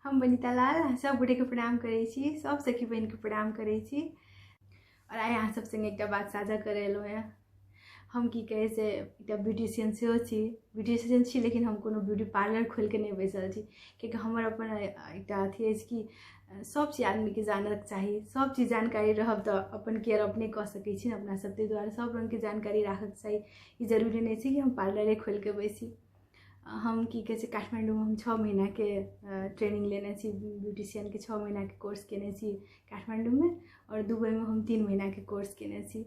हम बनीता लाल सब गोटेके प्रणाम करै छी, सब सखी बहिनके प्रणाम करै छी। और आइ अहाँ सब संगे एकटा बात साझा करै एलहुँ हेँ। हम की कहै से एकटा ब्यूटिशियन सेहो छी, ब्यूटिशियन छी लेकिन हम कोनो ब्यूटी पार्लर खोलिके नहि बैसल छी, कियाकि हमर अपन एकटा अथी अछि कि सब चीज आदमीके जानक चाही। सब चीज जानकारी रहब तऽ अपन केयर अपने कऽ सकै छी ने अपना सब, ताहि दुआरे सब रङ्गके जानकारी राखऽके चाही। ई जरूरी नहि छै कि हम पार्लरे खोलिके बैसी। हम की कहै छै काठमाण्डूमे हम 6 महीनाके ट्रेनिंग लेने छी, ब्यूटिशियनके 6 महीनाके कोर्स केने छी काठमाण्डूमे, आओर दुबईमे हम 3 महीनाके कोर्स केने छी।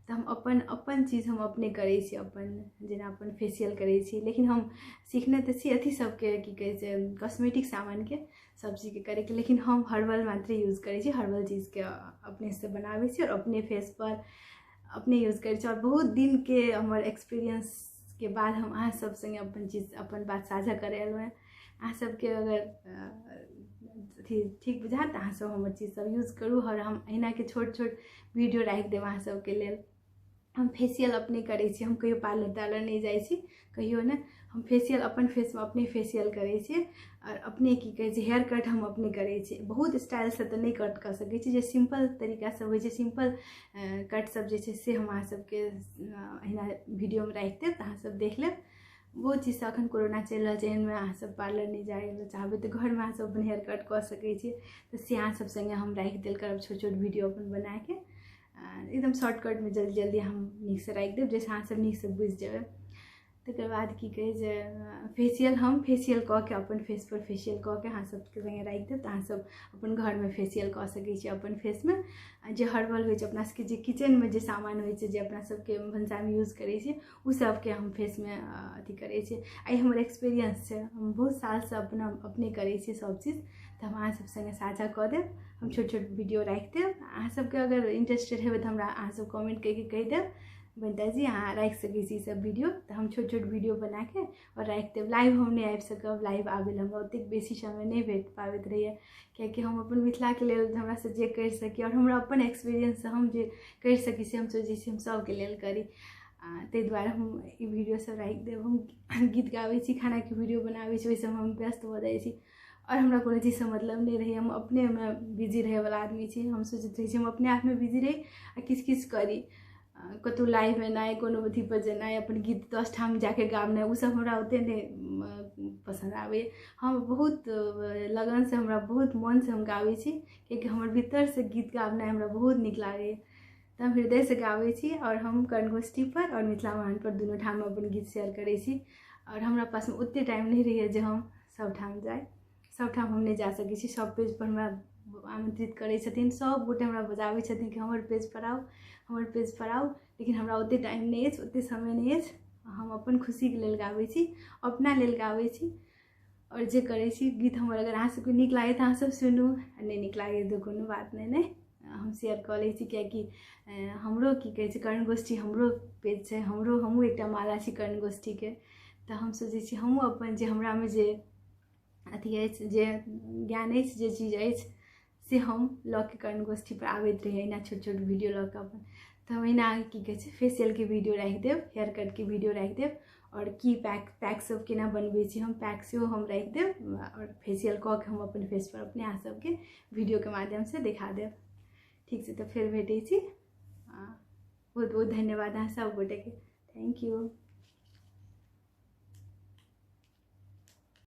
तऽ हम अपन अपन चीज हम अपने करै छी, अपन जेना अपन फेसियल करै छी, लेकिन हम सीखने तऽ छी अथी सबके की कहै छै कॉस्मेटिक सामानके सब चीजके करैके, लेकिन हम हर्बल मात्रे यूज करै छी। हर्बल चीजके अपनेसँ बनाबै छी आओर अपने फेसपर अपने यूज करै छी। और बहुत दिनके हमर एक्सपीरियंस के बाद हम अहाँ सब संगे अपन चीज अपन बात साझा करै एलहुँ हेँ। अहाँ सबके अगर अथी ठीक बुझायत तऽ अहाँ सब हमर चीज सब यूज करू। आओर हम एहिनाके छोट छोट वीडियो राखि देब अहाँ सबके लेल। हम फेसियल अपने करै छी, हम कहियो पार्लर तार्लर नहि जाइ छी, कहियो नहि। हम फेसियल अपन फेसमे अपने फेसियल करै छी आओर अपने की कहै छै हेयर कट हम अपने करै छी। बहुत स्टाइलसँ तऽ नहि कट कऽ सकै छी, जे सिम्पल तरीकासँ होइ छै सिम्पल कट सब जे छै से हम अहाँ सबके अहिना वीडियोमे राखि देब तऽ अहाँ सब देख लेब। बहुत चीजसँ अखन कोरोना चलि रहल छै, एहनमे अहाँ सब पार्लर नहि जाइ लए चाहबै तऽ घरमे अहाँ सब अपन हेयर कट कऽ सकै छी। तऽ से अहाँ सब सङ्गे हम राखि देल करब छोट छोट वीडियो अपन बनाके, एकदम शॉर्टकटमे जल्दी जल्दी हम नीकसँ राखि देब जाहिसँ अहाँ सब नीकसँ बुझि जेबै। तकर बाद की कहै छै फेसियल, हम फेसियल कऽ के अपन फेसपर फेसियल कऽ के अहाँ सबके सङ्गे राखि देब तऽ अहाँ सब अपन घरमे फेसियल कऽ सकै छी अपन फेसमे। जे हर्बल होइ छै अपना सबके जे किचनमे जे सामान होइ छै जे अपना सबके भनसामे यूज करै छियै ओ सबके हम फेसमे अथी करै छियै। एहि हमर एक्सपीरियंस छै, हम बहुत सालसँ अपना अपने करै छियै सब चीज, तऽ हम अहाँ सब सङ्गे साझा कऽ देब। हम छोट छोट वीडियो राखि देब। अहाँ सबके अगर इंटरेस्टेड हेबै तऽ हमरा अहाँ सब कमेंट करिके कहि देब, बनिता जी अहाँ राखि सकै छी सब वीडियो। तऽ हम छोट छोट वीडियो बनाके आओर राखि देब। लाइव हम नहि आबि सकब, लाइव आबै लए हमरा ओतेक बेसी समय नहि भेट पाबैत रहैए, कियाकि हम अपन मिथिलाके लेल हमरासँ जे करि सकी आओर हमरा अपन एक्सपीरियंससँ हम जे करि सकी से हम सोचै छी हम सबके लेल करी, ताहि दुआरे हम ई वीडियो सब राखि देब। हम गीत गाबै छी, खानाके वीडियो बनाबै छी, ओहि सबमे हम व्यस्त भऽ जाइ छी आओर हमरा कोनो चीजसँ मतलब नहि रहैए। हम अपनेमे बिजी रहैवला आदमी छी। हम सोचैत रहै छी हम अपने आपमे बिजी रही आ किछु किछु करी, कतहु लाइव एनाइ, कोनो अथीपर जेनाइ, अपन गीत 10 ठाम जाके गाबनाइ, ओसब हमरा ओतेक नहि पसन्द आबैए। हम बहुत लगनसँ हमरा बहुत मोनसँ हम गाबै छी, कियाकि हमर भीतरसँ गीत गाबनाइ हमरा बहुत नीक लागैए, तऽ हम हृदयसँ गाबै छी। आओर हम कर्णगोष्ठीपर आओर मिथिला महानपर दुनू ठाम अपन गीत शेयर करै छी। आओर हमरा पासमे ओतेक टाइम नहि रहैए जे हम सब ठाम जाइ, सब ठाम हम नहि जा सकै छी। सब पेजपर हमरा आमन्त्रित करै छथिन, सब गोटे हमरा बजाबै छथिन कि हमर पेजपर आउ, हमर पेजपर आउ, लेकिन हमरा ओतेक टाइम नहि अछि, ओतेक समय नहि अछि। हम अपन खुशीके लेल गाबै छी, अपना लेल गाबै छी आओर जे करै छी गीत हमर अगर अहाँ सबके नीक लागै तऽ अहाँ सब सुनू, आ नहि नीक लागै तऽ कोनो बात नहि, नहि हम शेयर कऽ लै छी, कियाकि हमरो की कहै छै कर्णगोष्ठी हमरो पेज छै, हमरो हमहूँ एकटा माला छी कर्णगोष्ठीके, तऽ हम सोचै छी हमहूँ अपन जे हमरामे जे अथी अछि, जे ज्ञान अछि, जे चीज अछि से हम लऽ के कर्णगोष्ठीपर आबैत रही, एहिना छोट छोट वीडियो लऽ कऽ अपन। तऽ हम एहिना की कहै छै फेसियलके वीडियो राखि देब, हेयर कटके वीडियो राखि देब, आओर की पैक पैक सब केना बनबै छी हम पैक सेहो हम राखि देब, आओर फेसियल कऽ के हम अपन फेसपर अपने अहाँ सबके वीडियोके माध्यमसँ देखा देब। ठीक छै, तऽ फेर भेटै छी। बहुत बहुत धन्यवाद अहाँ सब गोटेके। Thank you.